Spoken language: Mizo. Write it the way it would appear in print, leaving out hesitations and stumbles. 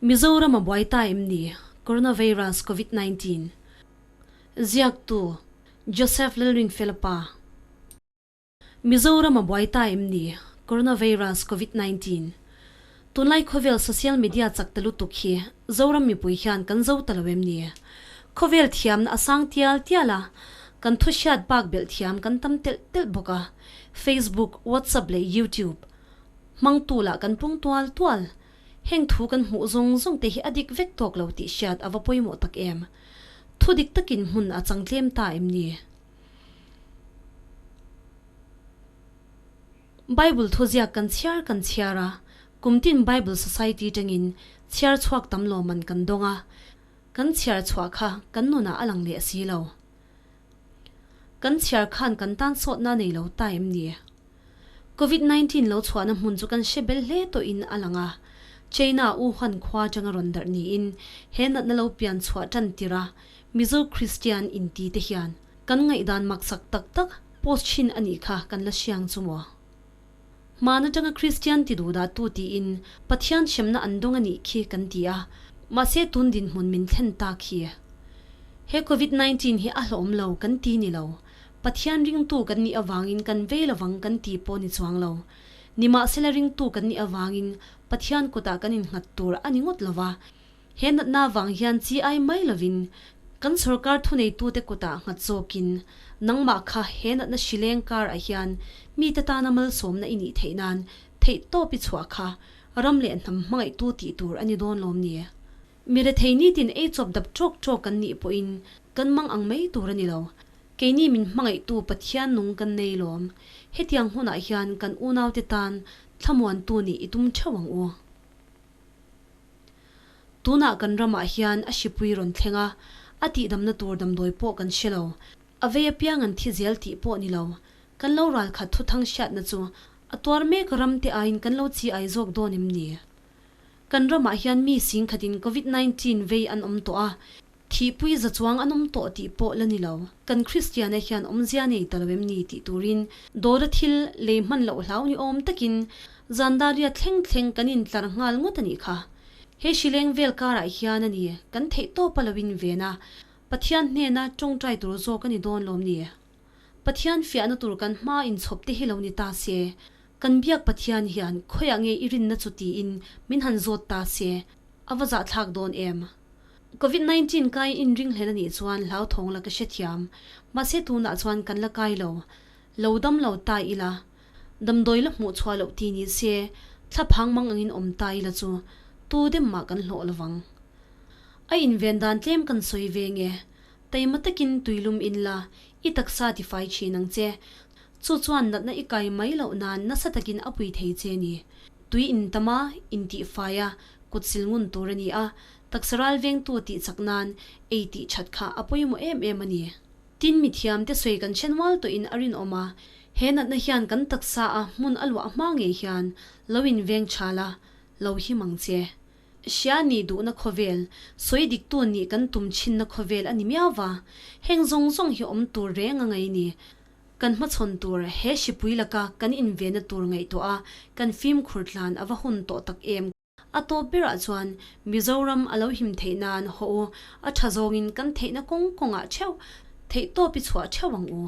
Mizoram a buai ta em ni? Coronavirus Covid 19 Ziaktu, Joseph Lalrinfelapa Mizoram a buai ta em ni? Coronavirus Covid 19 Tunlai khawvel social media chak ta lutuk hi Zoram mipui hian kan zo ta lo em ni? Khawvel thiamna a sang tial tial a, kan thu hriat bak belh thiam kan tam telh telh bawk a, Facebook, WhatsApp leh YouTube hmangtu lah kan pung tual tual. Heng thu kan hmuh zawng zawng te hi a dik vek tawk lo tih hriat a va pawimawh tak em? Thu dik takin hmun a chang tlem ta em ni? Bible thuziak kan chhiar kan chhiar a, kum tin Bible Society tangin chhiar chhuak tam lawman kan dawng a, kan chhiar chhuah kha kan nunah a lang leh si lo. Kan chhiar khan kan tan sawtna nei lo ta em ni? Covid 19 lo chhuahna hmun chu kan hre bel hle tawhin a lang a, China Wuhan khua atanga rawn darh niin he natna lo pian chhuah tan tir a, Mizo Kristian inti te hian kan ngaihdan maksak tak tak post thin a nih kha kan la hriang chu maw? Hmaan atanga Kristian ti duh dah tu tiin Pathian hremna an dawng a nih khi kan ti a, mahse tun dinhmun min thlen ta khi. He Covid 19 hi a hlawm lo kan ti ni lo. Pathian ringtu kan nih avangin kan vei lovang kan ti pawh ni chuang lo. Nimahsela ringtu kan nih avangin Pathian kutah kan innghat tur a ni ngawt lova, He natna vang hian chi ai mai lovin kan sorkar thuneitute kutah nghat zawkin nangmah kha he natna hrileng kar ah hian mite tana malsawmna i nih theih nan theih tawp i chhuah kha ram leh hnam hmangaihtu tih tur a ni dawn lawm ni? Mi rethei nitin ei chawp dap tawk tawk kan nih pawhin kan mang ang mai tur a ni lo. Keini min hmangaihtu Pathian nung kan nei lawm. Hetiang hunah hian kan unaute tan thlamuantu nih i tum theuh ang u. Tunah kan ramah hian a hripui rawn thleng a, a tihdamna tur damdawi pawh kan hre lo. A vei apiang an thi zel tih pawh ni lo. Kan lo ralkhat thuthang hriatna chu a tuar mek ram te aiin kan lo chi ai zawk dawn em ni? Kan ramah hian mi singkhatin Covid 19 vei an awm tawh a, Thihpui za chuang an awm tawh tih pawh la ni lo. Kan Kristiana hian awmzia nei ta lo em ni tih turin dawra thil lei hman loh hlau ni awm takin Zandaria thleng thleng kan intlar nghal ngawt a nih kha. He hrileng vel karah hian a ni kan theih tawp a lo inven a, Pathian hnena tawngtai tur zawk a ni dawn lawm ni? Pathian fiahna tur kan hma inchhawp te hi lo ni ta se, kan biak Pathian hian khawiah nge i rinna chu tiin min han zawt ta se, a va zahthlak dawn em? Covid 19 kai inringhlel a nih chuan hlauthawng la ka hrethiam. Mahse tunah chuan kan la kai lo. Lo dam lo ta ila. Damdawi la hmuh chhuah loh ti ni se, thla phang mang angin awm ta ila chu tu dem mah kan hlawh lovang. A inven dan tlem kan sawi ve nge. Taima takin tuilum in la, i taksa tifai thin ang che. Chu chuan natna i kai mai loh nan nasa takin a pui thei che ni. Tui intam a, intihfai a, kut sil ngun tur a ni a, Taksa ral vengtu tih chak nan ei tih that kha a pawimawh em em a ni. Tin mithiamte sawi kan then mual tawhin a rinawm a, he natna hian kan taksa a hmun a luah hma ngei hian lo in veng tha la, lo him ang che. Hria nih duhna khawvel, sawi diktu nih kan tum thinna khawvel a ni miau va, heng zawng zawng hi awm tur reng a ngai ni. Kan hmachhawn tur he hripui laka kan invenna tur ngaihtuah a, kan fimkhur tlan a va hun tawh tak em. A tawp berah chuan Mizoram a lo him theih nan haw u, a tha zawngin kan theihna kawng kawngah theuh theihtawp i chhuah theuh ang u.